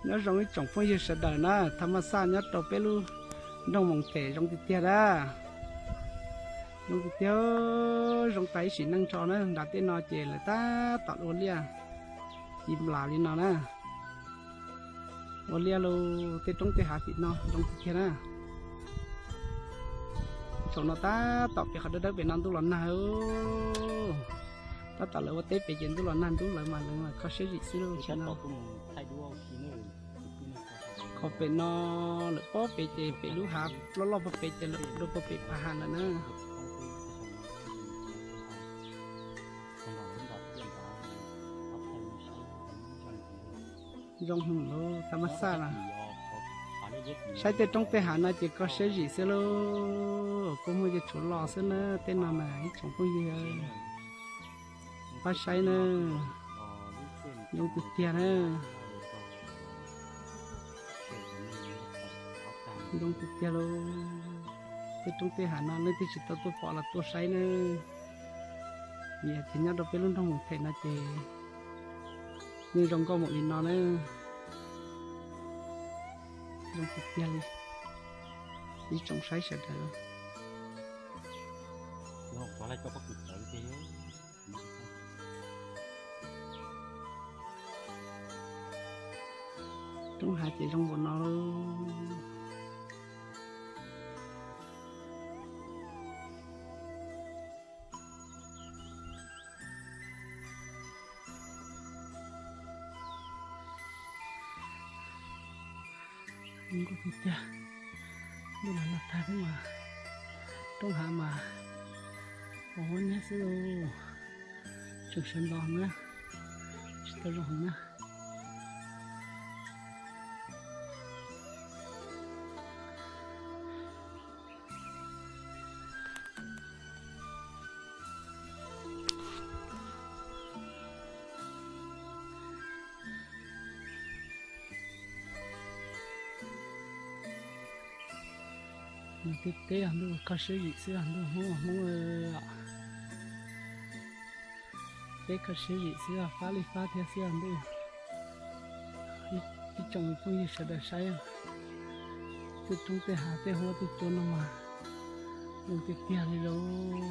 Nyob zoo ib tsoom phooj ywg sawv daws na, thaj maj xaj nyob rau peb lub nroog Moos Them zoo tiag tiag na. Zoo tiag tiag, zoo tas ib sim neej nrho na. Nram tej no ces lawv tab tom ua liaj ci nplas li no na. Ua liaj lug tej roob tej hav tim no zoo tiag tiag na. Tsoom no tab tom pem qhov dawb dawb pem no ntuj los nag. Tab tom lawv ua teb pem ces ntuj los nag ntub lawv mas lawv kho siab zim xwb lauj. Qhov pem no lawm pob pem ces pem lub hav loj loj pob pem ces lawm dua pob pem phav hav lawm na. Zoo heev lauj, thaj maj xaj na. Saib tej roob tej hav no ces kho siab zim xwb lauj. Kua muag ces tshuav los xwb na, tej no na ib tsoom phooj ywg pab saib na. Zoo tiag tiag na. Zoo tiag tiag lauj. Tej roob tej hav no leej twg tsis tau tuaj pom los tuaj saib na. Vim hais tias nyob rau peb lub nroog Moos Them no ces yeej zoo nkauj npaum li no na. Zoo tiag tiag li. Ib tsoom saib sawv daws. Roob hav ces zoo npaum no lauj. Nkauj tiag tiag, ntuj los nag tag xwb mas roob hav mas pos huab niab xwb lauj. Tseem sawv ntxov heev na, tsis tau zoo heev na. Nws teb teb yog ntuj kho siab zim xwb yog ntuj Hmoob Hmoob. Teb kho siab zim xwb yog fab li fab thiab xwb yog ntuj. Ib tsoom phooj ywg sawv daws saib, tej roob tej hav tej huab tej cua no mas zoo tiag tiag li lauj.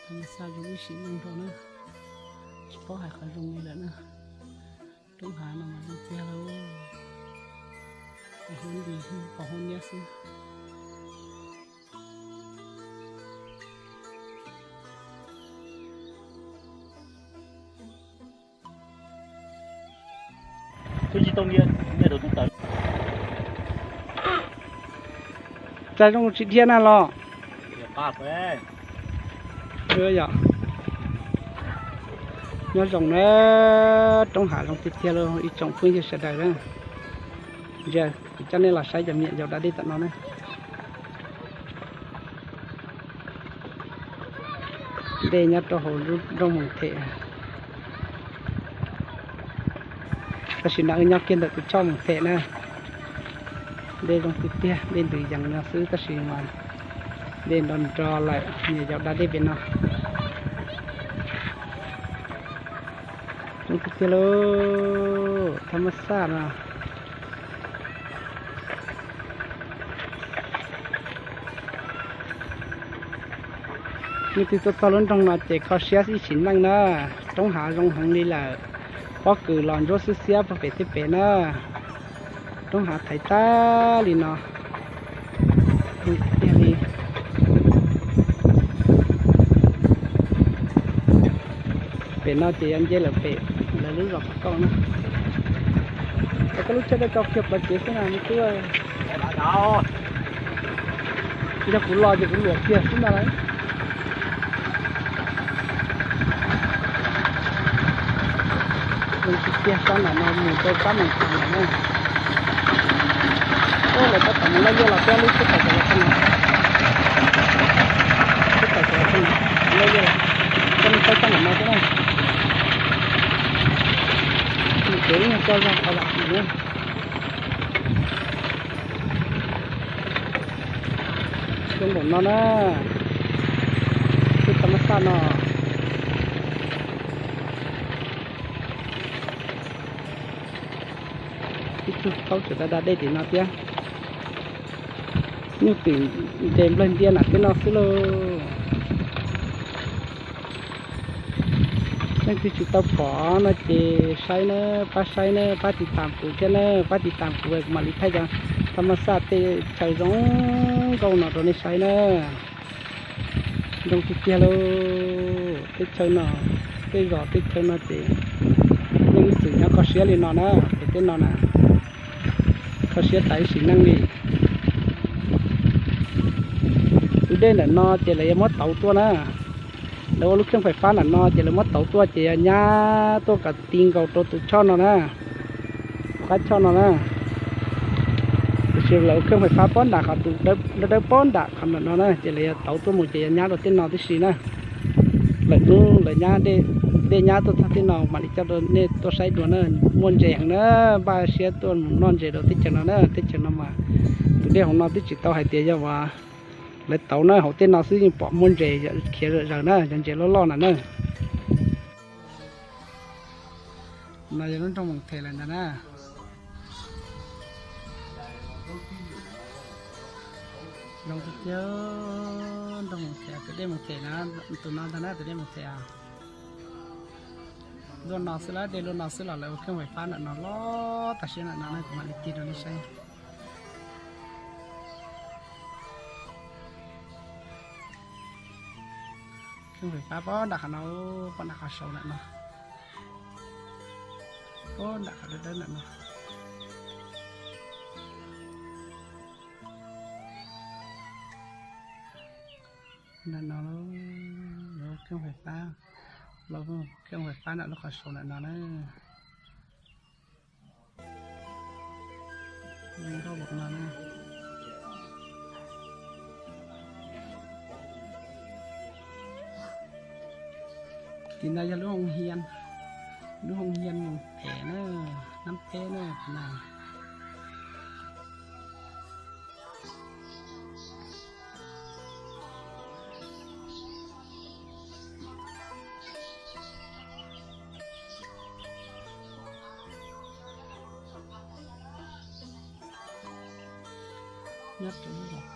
Thaj maj xaj zoo ib sim neej nrho na, tsis paub hais qhov zoo li lawm na. Roob hav no mas zoo tiag lauj, pos huab nti, pos huab niab xwb. Txais zoo tsis dhia na los. Nyob zoo na, roob hav zoo tiag tiag lauj ib tsoom phooj ywg sawv daws na. Ntsia kuv coj nej los saib cov me nyuam yaus da dej tom no na. Dej nyob rau hauv lub nroog Moos Them. Tam sim no wb nyob kiag ntawm tus choj Moos Them na. Dej zoo tiag tiag, dej ntws yees no xwb tab sis mas dej nro nro lawm, me nyuam yaus da dej pem no. Zoo tiag tiag lauj, thaj maj xaj no. Leej twg tuaj txog lub nroog no ces kho siab ib sim neej na. Roob hav zoo heev li lawm, pob kws los ntsuab xiab xiab puag pem tej pem na. Roob hav thaiv tag li no. Zoo tiag tiag li. Pem no ces yuav nce lawm pem lawv lub zos Phav Kauj na. Koj lub tsheb dej koj kiag plawv cev xwb na me tub. Yog kuv los ces kuv luam kiag xwb ntag lauj. Zoo tiag tiag, sab nram no mus rau sab Moos Them lawm na. Lawv tab tom mus laij liaj los peb lub tsheb tawm los no. Tsheb tawm los no, laij liaj los. Koj nej saib sab nram no xwb na. Mus kev ib nyuag tso zog qhov vam tis na. Zoo npaum no na, tej thaj maj xaj no. Ib tug taub tseem da da dej tim no thiab. Nyuj twm nres nplawg ntia nram tej no xwb lauj. Leej twg tsis tau pom no ces saib na, pab saib na, pab tiv tam kuv thiab na, pab tiv tam kuv kuv mam li thaij cov thaj maj xaj tej chaw zoo nkauj no rau nej saib na. Zoo tiag tiag lauj, teb chaws no, tej zos teb chaws no ces yeej ib txwm nyob kho siab li no na, pem tej no na, kho siab tas ib sim neej li. Tus dej ntawm no ces lawv yuav muab tauv tuaj na. Lawv ua lub kheej fais fab ntawm no ces lawv muab tauv tuaj ces yog nyab tuaj kom ti nkaus rau tus choj no na, tus qab choj no na. Tiam sis lawv ua kheej fais fab pob nram qhov tus dawb dawb pob nram qhov ntawm no na ces lawv yuav tauv tuaj mus ces yog nyab rau tej no tib si na. Lawm hnub lawv nyab, dej nyab tuaj txog tej no mam li coj rau nej tuaj saib dua na. Muaj ntses heev na, npaj siab tuaj mus noj ntses rau teb chaws no na. Teb chaws no mas tus dej hauv no twb tsis tau hais tias yog uas lawv tauv na, hauv tej no xwb yeej pom muaj ntses khiav zom zaws na, cov ntses loj loj na na. No yog lub nroog Moos Them lawm ntag na. Zoo tiag tiag, nroog Moos Them, tus dej Moos Them na, tus no ntag na, tus dej Moos Them. Luaj no xwb, dej luaj no xwb los lawv ua kheej fais fab ntawm no loj tas siab ntawm no na, kuv mam li tig rau nej saib. Kheej fais fab pob nram qhov no, pob nram qhov saud ntawm no, pob nram qhov dawb dawb ntawm no. Ntawm no, lawv ua kheej fais fab, lawv ua kheej fais fab ntawm lub qhov saud ntawm no na. Zoo nkauj npaum no na. Tim no yog lub hoo hias, lub hoo hias Moos Them na, Nab Pheb na, tim no. Nyob rau lub zos.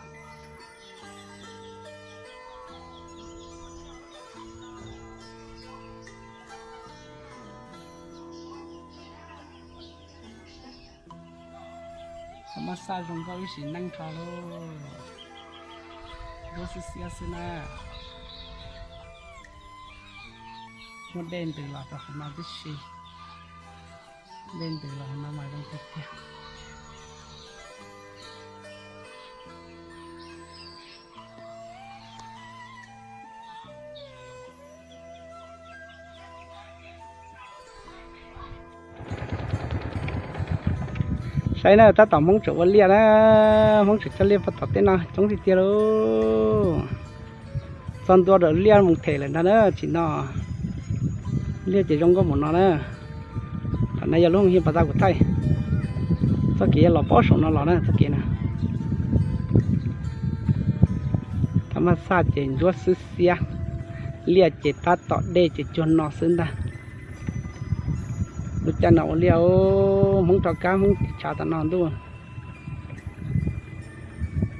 Qhov maj xaj zoo nkauj ib sim neej nrho lauj. Nruab xiab xiab xwb na. Muaj dej ntws los rau qhov no tib si. Dej ntws los no mas zoo tiag tiag. Saib na, tab tom Hmoob tseem ua liaj na, Hmoob tseem coj liaj puag tom tej no coob tiag tiag lauj. Txog ntua ntawm liaj Moos Them lawm ntag na, tsim no liaj ces zoo nkauj npaum no na. Thaum no yog lub hoo hias pas tas kuv thaij, txoj kev yog los pob saum no los na, txoj kev na. Thaj maj xaj ces ntsuab xwb xiab, liaj ces tab tom dej ces cuag no xwb ntag. Lub caij no ua liaj, Hmoob rho kab, Hmoob tiv tshav tom no ntuj.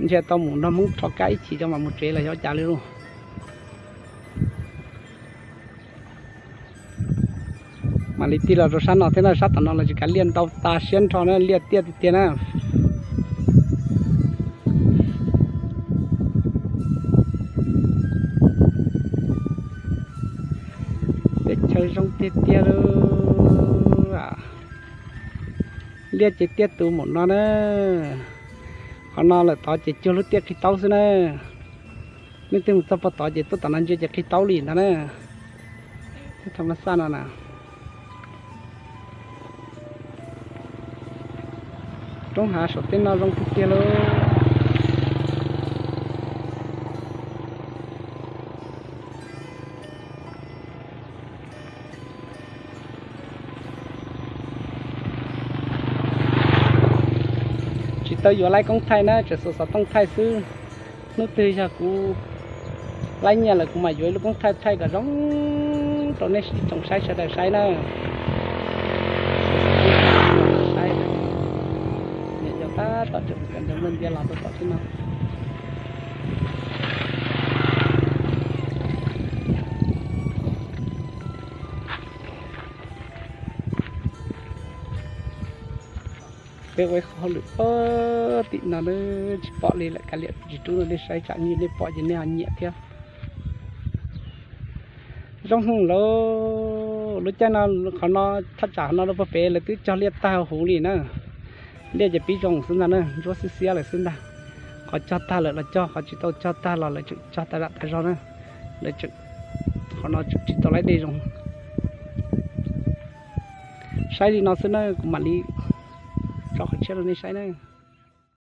Ntshe tau mus nrog Hmoob rho kab ib chim rau mam mus tsev los xyov cas li lauj. Mam li tig los rau sab no thiab na, sab tom no los tsis kav liaj ntau tas siab nrho na, liaj tiaj tiag tiag na. Teb chaws zoo tiag tiag lauj. Liaj ces tiaj tus npaum no na. Qhov no lawm tod ces cuag lub tiaj qhib taub xwb na. Leej twg mus txog puag tod ces tuaj tom no ntsia ces qhib taub li ntag na. Thaj maj xaj no na. Roob hav saum tej no zoo tiag tiag lauj. Tsis tau yuav laib koob thaij na, tseem xuas xov tooj thaij xwb. Hnub twg yog kuv laib nyiaj lawm kuv mam yuav ib lub koob thaij thaij kom zoo rau nej tsoom saib sawv daws saib na. Saib, Ntiav los rau tom tim no. Peb ua ib qho hauj lwm tim no tsis pom li lawm, kav liam tsis rub rau nej saib, tsam nej pom ces nej ho nyiam thiab. Zoo hwv lauj, lub caij no qhov no thaj tsam no rau puag pem lawv twb cog liaj tag huv li na. Liaj ces pib zoo xwb ntag na, ntsuab xiab xiab lawm xwb ntag. Qhov cog tag lawm los cog, qhov tsis tau cog tag los lawv tseem cog tas zam tas zog na. Lawv tseem, qhov no tseem tsis tau laib dej zoo. Saib li no xwb na, kuv mam li tso qhov tshiab rau nej saib na.